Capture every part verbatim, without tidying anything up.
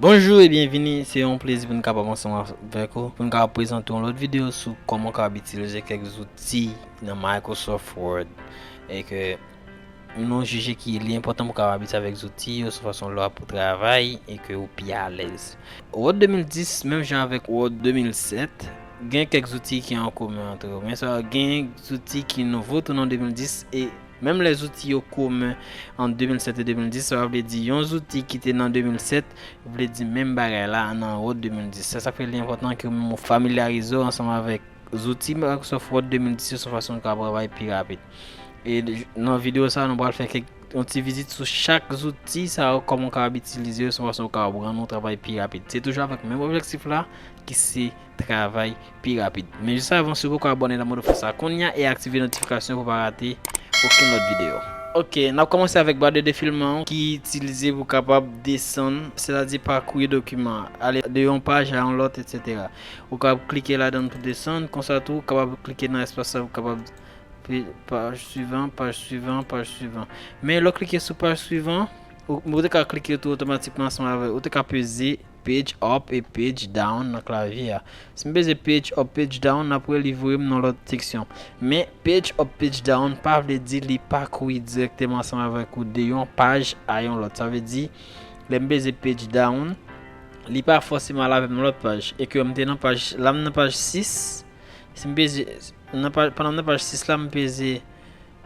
Bonjou e byenvini, se yon plezi pou n kapab ansanm avèk ou, pou n kapab prezante yon lòt videyo sou kòman w kapab itilize kèk zouti nan Microsoft Word. E ke nou jije ki li enpòtan pou w kapab abitye avèk zouti yo sou fason lè w ap travay e ke ou pi alèz. Word de mil dis, menm jan avèk Word de mil sèt, gen kèk zouti ki an komen antre yo. Men sa gen zouti ki nouvo tou nan de mil dis e menm lè zouti yo komen an de mil sèt e de mil dis, sa vle di yon zouti ki te nan de mil sèt vle di menm bagay la nan Word de mil dis. Se sa k fè li enpòtan ke ou menm ou familyarize w ansanm avèk zouti Microsoft Word de mil dis yo sou fason ou ka travay pi rapid. E nan videyo sa a, nou pral fè kèk yon ti vizit sou chak zouti sa yo, kòman ou kapab itilize yo sou fason ou kapab rann ou travay pi rapid. Se toujou avèk menm objektif la ki se travay pi rapid. Men jis avan, si w poko abòne, la mwen fè sa kounye a e aktive notifikasyon pou w pa rate okenn lòt videyo. Ok, n ap kòmanse avèk ba de defilman ki itilize pou kapab desann, sètadi pakourir dokiman, ale de yon paj a yon lòt, etsetera. Ou kapab klike ladan l pou desann, konsa tou, ou kapab klike nan espas sa pou kapab pe-, paj swivan, paj swivan, paj swivan. Men lè w klike sou paj swivan, ou, ou te ka klike tou otomatikman ansanm avè, ou te ka peze page up e page down nan klavye a. Si m peze page up, page down, n ap wè li voye m nan lòt seksyon. Men page up, page down pa vle di li pakouri dirèkteman ansanm avèk ou de yon paj a yon lòt. Sa vle di, lè m peze page down, li pa fòseman al avè m nan lòt paj. E ke m te nan paj, la m nan paj sis, si m peze, nan paj, pandan m nan paj sis la, m peze,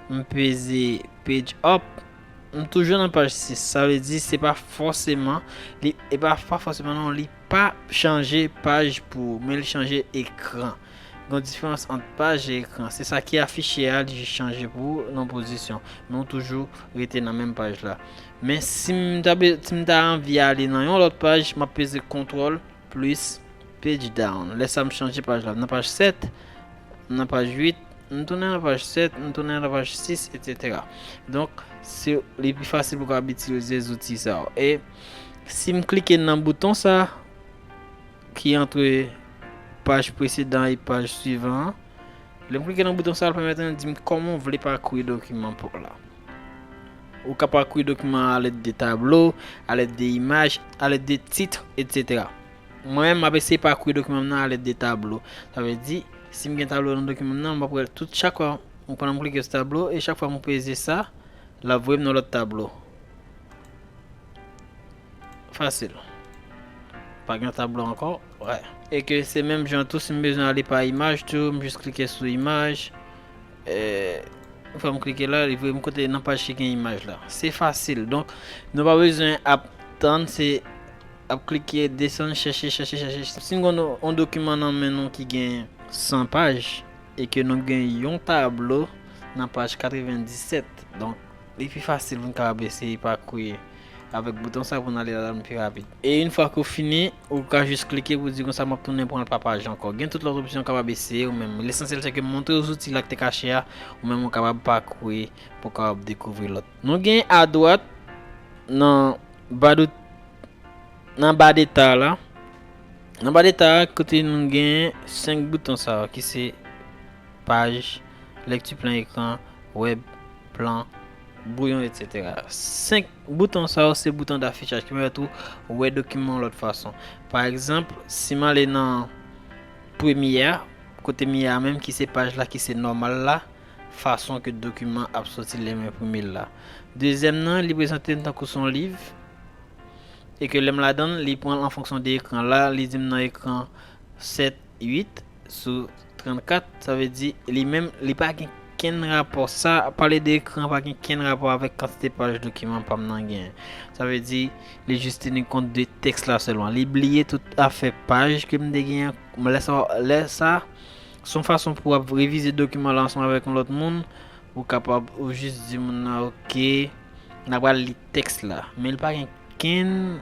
m peze page up, m toujou nan paj sis. Sa vle di, se pa fòseman, li, e pa, pa fòseman non, li pa chanje paj pou ou, men li chanje ekran. Gen yon diferans ant paj e ekran. Se sa ki afiche a, li jis chanje pou ou nan pozisyon. Men ou toujou rete nan menm paj la. Men si m ta be-, si m ta anvi ale nan yon lòt paj, m ap peze kontwòl plis page down. Lè sa m chanje paj la. Nan paj sèt, nan paj uit, m tounen nan paj sèt, m tounen nan paj sis, etsetera. Donk, se, li pi fasil pou w kapab itilize zouti sa yo. E si m klike nan bouton sa, ki antre paj presedan e paj swivan an, lè m klike nan bouton sa, l pèmèt mwen di m kòman w vle pakouri dokiman pou w la. Ou ka pakouri dokiman an alèd de tablo, alèd de imaj, alèd de tit, etsetera. Mwen menm, m ap eseye pakouri dokiman m nan alèd de tablo. Sa vle di, si m gen tablo nan dokiman m nan, m ap wè tout chak fwa, mwen pandan m klike sou tablo, e chak fwa mwen peze sa, l ap voye m nan lòt tablo. Fasil. Pa gen tablo ankò, wè. E ke se menm jan tou, si m bezwen ale pa imaj tou, m jis klike sou imaj. E, fò m klike la, li voye m kote nan paj ki gen imaj la. Se fasil. Donk, nou pa bezwen ap tann, se ap klike, desann, chèche, chèche, chèche. Si n gen yon, yon dokiman nan men nou ki gen san paj, e ke nou gen yon tablo nan paj katrevenndisèt. Donk, li pi fasil pou n kapab eseye pakouri avèk bouton sa pou n ale ladan l pi rapid. E yon fwa ke w fini, ou ka jis klike pou di konsa m ap tounen pran l pa paj ankò. Gen tout lòt opsyon w kapab eseye ou menm. Lesansyèl se ke m montre w zouti la k te kache a, ou menm ou kapab pakouri pou w kapab dekouvri lòt. Nou gen adwat nan ba de, nan ba deta la. Nan ba deta a, kote nou gen senk bouton sa yo ki se paj, lèkti plen ekran, wèb, plan, bouyon, etsetera. Senk bouton sa yo se bouton dafichaj ki pèmèt ou wè dokiman yon lòt fason. Pa egzanp, si m ale nan premye a, kote m ye a menm ki se paj la ki se nòmal la, fason ke dokiman ap soti lè m enprime l la. Dezyèm nan, li prezante m tankou se yon liv. E ke lè m ladan l, li pran l an fonksyon de ekran. La, li di m nan ekran sèt, uit sou trannkat. Sa vle di, li menm, li pa gen kenn rapò. Sa, pale de ekran, pa gen kenn rapò avèk kantite paj dokiman pa m nan genyen. Sa vle di, li jis teni kont de tèks la sèlman. Li bliye tout afè paj ke m te genyen. Lè sa, lè sa, se yon fason pou w ap revize dokiman la ansanm avèk yon lòt moun. Ou kapab, ou jis di moun nan, "Ok, n a pral li tèks la." Men li pa gen kenn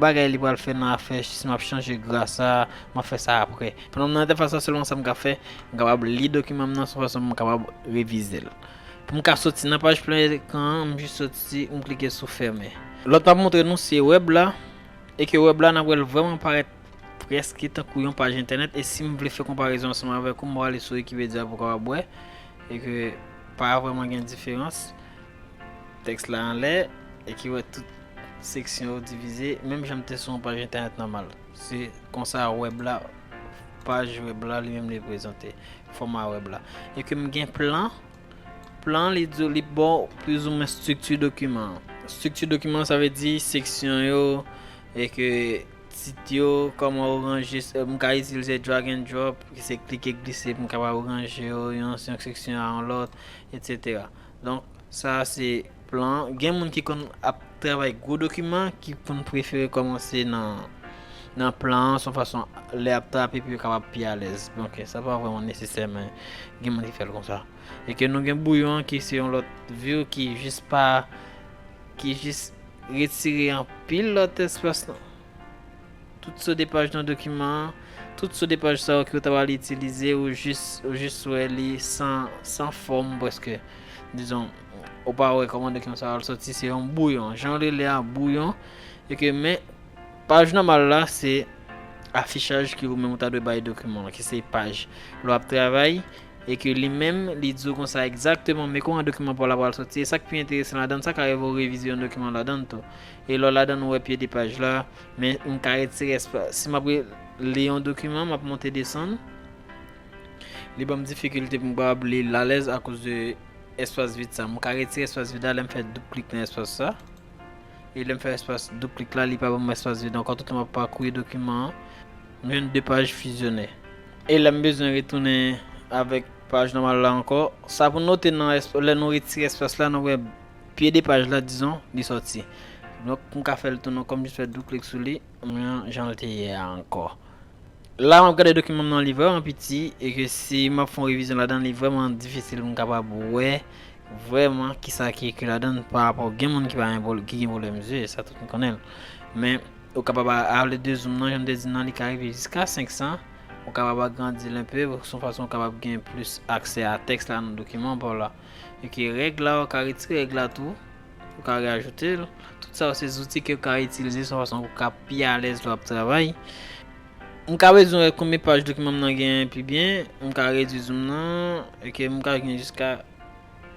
bagay li pral fè nan afè si m ap chanje gra sa, m ap fè sa apre. Pandan m nan entèfas la sèlman sa m ka fè, m kapab li dokiman m nan se yon fason pou m kapab revize l. Pou m ka soti nan paj plen ekran an, m jis soti, m klike sou fèmen. Lòt m ap montre nou se wèb la, e ke wèb la n ap wè l vrèman parèt prèske tankou yon paj entènèt, e si m vle fè konparezon ansanm avèk ou, m prale sou Wikipedia pou w kapab wè, e ke pa vrèman gen diferans. Tèks la anlè, e ki wè tout seksyon yo divize, menm jan m te sou yon paj entènèt nòmal. Se konsa wèb la, paj wèb la li menm li prezante, fòma wèb la. E ke m gen plan, plan li di w, li ba w plizoumwen estrikti dokiman an. Estrikti dokiman an, sa vle di seksyon yo, e ke tit yo, kòman yo ranje, m ka itilize drag and drop, ki se klike glise pou m kapab ranje yo, yon, yon seksyon a yon lòt, etsetera. Donk, sa a se plan. Gen moun ki konn ap travay gwo dokiman, ki konn prefere kòmanse nan, nan plan an, se yon fason lè y ap trape pou yo kapab pi alèz. Donk, sa pa vrèman nesesè, men gen moun ki fè l konsa. E ke nou gen bouyon an ki se yon lòt view ki jis pa, ki jis retire anpil lòt espas nan. Tout so de paj nan dokiman an, tout so de paj sa yo ki w ta pral itilize, ou jis, ou jis wè li san, san fòm prèske. Dizon, ou pa wè kòman dokiman sa pral soti, se yon bouyon. Jan yo rele a bouyon. E ke, men, paj nòmal la, se afichaj ke ou menm ou ta dwe bay dokiman an, ki se paj lè w ap travay, e ke li menm, li di w konsa egzakteman men kòman dokiman pa w la pral soti. E sa k pi enteresan ladan l, sa ka rive w revize yon dokiman ladan l tou. E lè w ladan l, ou wè pye de paj la, men m ka retire espas. Si m ap re-, li yon dokiman, m ap monte desann, li ban m difikilte pou m kapab li l alèz akoz de espas vid sa. M ka retire espas vid la lè m fè doub klik nan espas sa. E lè m fè espas doub klik la, li pa ban m espas vid ankò. Toutan m ap pakouri dokiman an, m jwenn de paj fizyone. E lè m bezwen retounen avèk paj nòmal la ankò, sa pou note nan esp-, lè nou retire espas la, nou wè pye de paj la, dizon, li sòti. Donk, m ka fè l tounen kòm jis fè doub klik sou li, men jan l te ye a ankò. La, m ap gade dokiman m nan, li vrèman piti, e ke si m ap fè yon revizyon ladan, li vrèman difisil pou m kapab wè vrèman kisa ki ekri ladan, pa rapò gen moun ki pa gen pwob-, ki gen pwoblèm zye, sa tout moun konnen l. Men, ou kapab a-, ale de zoom nan, jan m te di nan, li ka rive jiska senk san, ou kapab agrandi l enpe, se yon fason ou kapab gen plis aksè a tèks la nan dokiman pa w la. E ke règ la, ou ka retire règ la tou, ou ka rajoute l. Tout sa yo se zouti ke ou ka itilize, se yon fason pou w ka pi alèz lè w ap travay. M ka bezwen wè konbyen paj dokiman m nan genyen pi byen, m ka redui zoom nan, e ke m ka gen jiska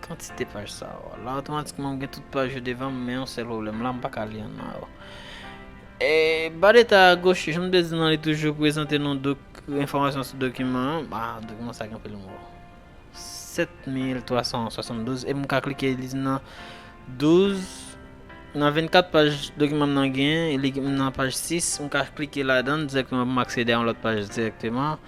kantite paj sa yo. La, otomatikman, m gen tout paj yo devan m, men yon sèl pwoblèm la, m pa ka li ann nan yo. E, ba de ta a goch, jan m te di nan, li toujou prezante nou dok-, enfòmasyon sou dokiman an. Ah, dokiman sa gen anpil mo. Sèt mil twa san swasanndouz, e m ka klike li nan douz, nan vennkat paj dokiman m nan genyen, e li nan paj sis, m ka klike ladan l dirèkteman pou m aksede a yon lòt paj dirèkteman.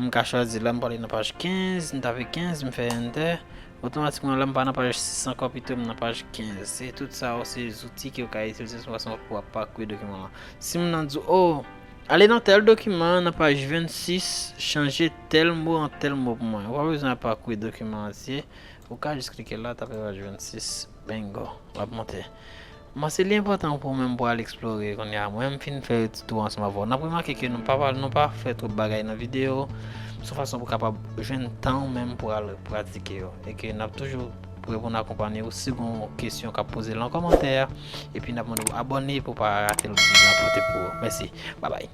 M ka chwazi la, m prale nan paj kenz, m tape kenz, m fè enter. Otomatikman, la, m pa nan paj sis ankò, pito m nan paj kenz. Se tout sa yo, se zouti ke w ka itilize sou fason pou w ap pakouri dokiman lan. Si moun nan di w, oh, ale nan tèl dokiman, nan paj vennsis, chanje tèl mo an tèl mo pou mwen. Ou pa bezwen ap pakouri dokiman antye. Ou ka jis klike la, tape paj vennsis, bingo, l ap monte. Bon, se li enpòtan pou ou menm pou al eksplore kounye a. Mwen, m fin fè ti tou ansanm avè w. N ap remake ke nou pa, nou pa fè twòp bagay nan videyo. Se yon fason pou w kapab jwenn tan ou menm pou al pratike yo. E ke n ap toujou prè pou n akonpanye w. Si gon kesyon k ap poze nan kòmantè a, epi n ap mande w abòne pou w pa rate lòt videyo n ap pote pou ou. Mèsi. Babay.